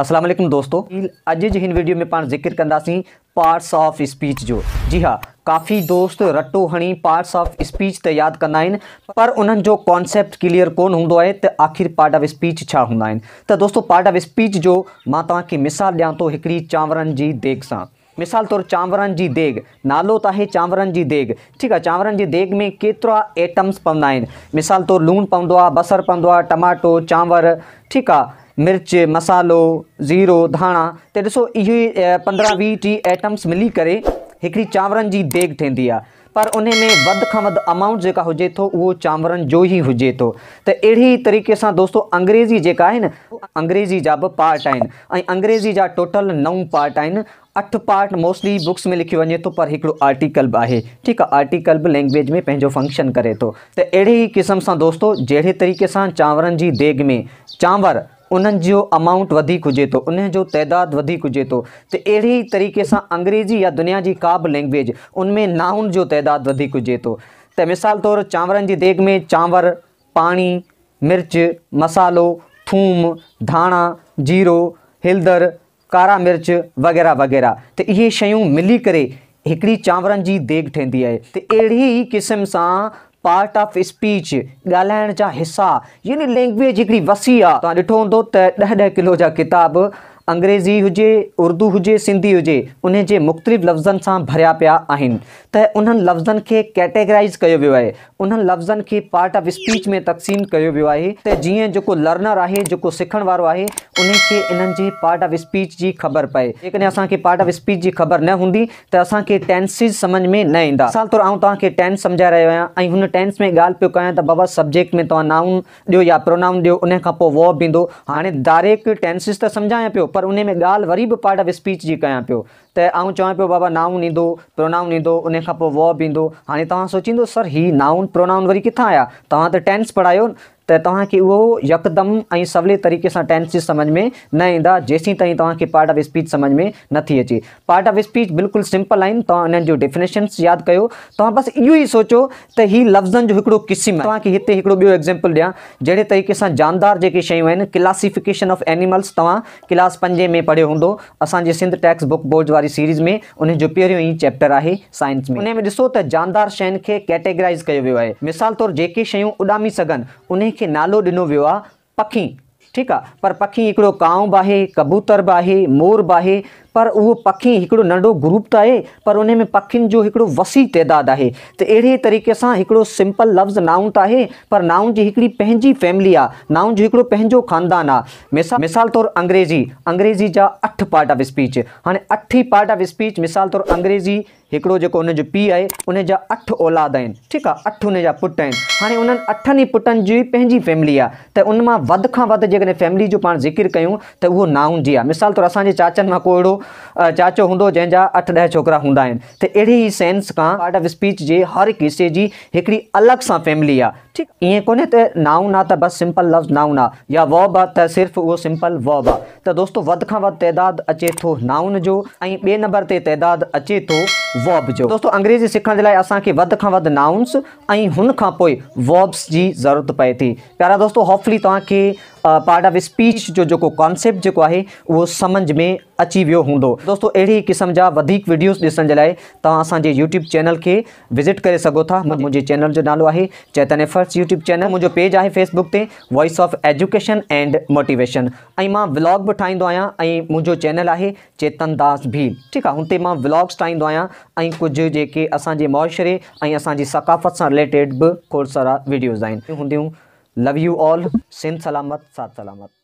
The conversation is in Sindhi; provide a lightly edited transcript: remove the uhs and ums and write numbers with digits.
اسلام عليڪم دوستو اڄ جي هن وڊيو ۾ پاڻ ذڪر ڪنداسين پارٽس آف اسپيچ جو. جي ها ڪافي دوست رٽو هڻي پارٽس آف اسپيچ ته ياد ڪندا آهن پر انهن جو ڪانسيپٽ ڪليئر ڪون هوندو آهي ته آخر پارٽ آف اسپيچ ڇا هوندا آهن. ته دوستو پارٽ آف اسپيچ جو مان توهان کي مثال ڏيان ٿو هڪڙي چانورن جي ديڳ سان. مثال طور چانورن جي ديڳ، نالو ته آهي چانورن جي ديڳ، ٺيڪ آهي چانورن جي ديڳ ۾ ڪيترا ايٽمس پوندا آهن، مثال طور لوڻ پوندو آهي، بصر پوندو آهي، ٽماٽو، چانور، ٺيڪ آهي، مرچ، مصالحو، زيرو، ڌاڻا ته ڏسو اهي 15 20 30 ايٽمس ملي ڪري هڪڙي چانورن جي ديڳ ٺهندي آهي پر انهي ۾ وڌ کان وڌ امائونٽ جيڪا هجي ٿو اهو چانورن جو ئي هجي ٿو ته اهڙي ئي طريقي سان دوستو انگريزي جيڪا آهي نه انگريزي جا به پارٽ آهن ۽ انگريزي جا ٽوٽل 9 پارٽ آهن 8 پارٽ موسٽلي بڪس ۾ لکيو وڃي ٿو پر هڪڙو آرٽيڪل به آهي ٺيڪ آهي آرٽيڪل به لينگويج ۾ پنهنجو فنڪشن ڪري ٿو ته اهڙي ئي قسم سان دوستو جهڙي طريقي سان چانورن جي ديڳ ۾ چانور انهن جو امائونٽ وڌيڪ هجي ٿو، انهن جو تعداد وڌيڪ هجي ٿو ته اهڙي ئي طريقي سان انگريزي يا دنيا جي ڪا به لينگويج ان ۾ نائون جو تعداد وڌيڪ هجي ٿو ته مثال طور چانورن جي ديڳ ۾ چانور، پاڻي، مرچ، مصالحو، ٿوم، ڌاڻا، جيرو، هلدر، ڪارا مرچ وغيره وغيره ته اهي شيون ملي ڪري هڪڙي چانورن جي ديڳ ٺهندي آهي ته اهڙي ئي قسم سان پارٽ آف اسپيچ، ڳالهائڻ جا حصا، يعني لينگويج هڪڙي وسيع آ. توهان ڏٺو هوندو ته ڏهه ڏهه ڪلو جا ڪتاب انگريزي هجي، اردو هجي، سنڌي هجي انهي جي مختلف لفظن سان ڀريا پيا آهن ته انهن لفظن کي ڪيٽيگرائيز ڪيو ويو آهي انهن لفظن کي پارٽ آف اسپيچ ۾ تقسيم ڪيو ويو آهي ته جيئن جيڪو لرنر آهي، جيڪو سکڻ وارو آهي، انهي کي انهن جي پارٽ آف اسپيچ جي خبر پئي. جيڪڏهن اسان کي پارٽ آف اسپيچ جي خبر نه هوندي ته اسان کي ٽينسز سمجهه ۾ نه ايندا. مثال طور آئون توهان کي ٽينس سمجهائي رهيو آهيان ۽ هن ٽينس ۾ ڳالهه پيو ڪيان ته بابا سبجيڪٽ ۾ توهان نائون ڏيو يا پرونائون ڏيو انهي کان پوء ورب ايندو. هاڻي ڊائريڪٽ ٽينسز ته سمجهايان پيو پر انهي ۾ ڳالهه وري به پارٽ آف اسپيچ جي ڪيان پيو. ته آئون چوان پيو بابا نائون ايندو، پرونائون ايندو، انهي کان پوء ورب ايندو. هاڻي توهان سوچيندو سر هي نائون پرونائون وري ڪٿان آيا؟ توهان ته ٽينس پڙهايو ته توهان کي اهو يڪدم ۽ سولي طريقي سان ٽينسز سمجهه ۾ نه ايندا جيسين تائين توهان کي پارٽ آف اسپيچ سمجهه ۾ نه ٿي اچي. پارٽ آف اسپيچ بلڪل سمپل آهن توهان انهن جون ڊيفينيشنس ياد ڪيو. توهان بس اهو ئي سوچو ته هي لفظن جو هڪڙو قسم آهي. توهان کي هتي هڪڙو ٻيو ايگزيمپل ڏيان جهڙي طريقي سان جاندار جيڪي شيون آهن ڪلاسيفڪيشن آف اينيملس توهان ڪلاس پنجين ۾ پڙهيو هوندو. اسان جي سنڌ ٽيڪسٽ بڪ بورڊ واري سيريز ۾ انهي جو پهريون ئي چيپٽر آهي سائنس ۾. انهي ۾ ڏسو ته جاندار شين کي ڪيٽيگرائيز ڪيو ويو آهي. مثال طور جيڪي شيون اڏامي سگهن انهي کي نالو ڏنو ويو آ پکي ٺيڪ آ پر پکي هڪڙو ڪانء به آهي، ڪبوتر به آهي، مور به آهي پر اهو پکي هڪڙو ننڍو گروپ ته آهي پر انهي ۾ پکين جو هڪڙو وسيع تعداد آهي ته اهڙي طريقي سان هڪڙو سمپل لفظ نائون ته آهي پر نائون جي هڪڙي پنهنجي فيملي آ، نائون جو هڪڙو پنهنجو خاندان آ. مثال طور انگريزي، انگريزي جا 8 پارٽ آف اسپيچ، هاڻي 8 ئي پارٽ آف اسپيچ مثال طور انگريزي هڪڙو جيڪو ان جو پيء آهي ان جا 8 اولاد آهن ٺيڪ آ 8 ان جا پٽ آهن هاڻي انهن اٺن ئي پٽن جي پنهنجي فيملي آ ته ان مان وڌ کان وڌ جيڪڏهن فيملي جو پاڻ ذڪر ڪيون ته اهو نائون جي آ مثال طور اسان جي چاچن مان ڪو اهڙو چاچو هوندو جنهن جا 8 10 ڇوڪرا هوندا آهن ته اهڙي ئي سينس کان پارٽ آف اسپيچ جي هر هڪ حصي جي هڪڙي الڳ سان فيملي آ ٺيڪ ائين ڪونهي ته نائون آ ته بس سمپل لفظ نائون آ يا ورب آ ته صرف اهو سمپل ورب آ ته دوستو وڌ کان وڌ تعداد اچي ٿو نائون جو ۽ ٻئي نمبر تي تعداد اچي ٿو ورب جو. دوستو انگريزي سکڻ جي لاء اسان کي وڌ کان وڌ نائونس ۽ هن کان پوء وربس جي ضرورت پئي ٿي. پيارا دوستو هوپفلي توهان کي پارٽ آف اسپيچ جو جيڪو ڪانسيپٽ جيڪو آهي اهو سمجهه ۾ اچي ويو هوندو. دوستو اهڙي قسم جا وڌيڪ وڊيوز ڏسڻ جي لاء توهان اسان جي يوٽيوب چينل کي وزٽ ڪري سگهو ٿا. منهنجي چينل جو نالو آهي چيتن ايفرٽس يوٽيوب چينل. منهنجو پيج آهي فيس بڪ تي voice of education and motivation ۽ مان ولاگ به ٺاهيندو آهيان ۽ منهنجو چينل آهي چيتن داس ڀيل ٺيڪ آهي هتي مان ولاگس ٺاهيندو آهيان ۽ ڪجهه جيڪي اسان جي معاشري ۽ اسان جي ثقافت سان رليٽيڊ به کوڙ سارا وڊيوز آهن هونديون. لو you all. Sindh سلامت ساٿ سلامت.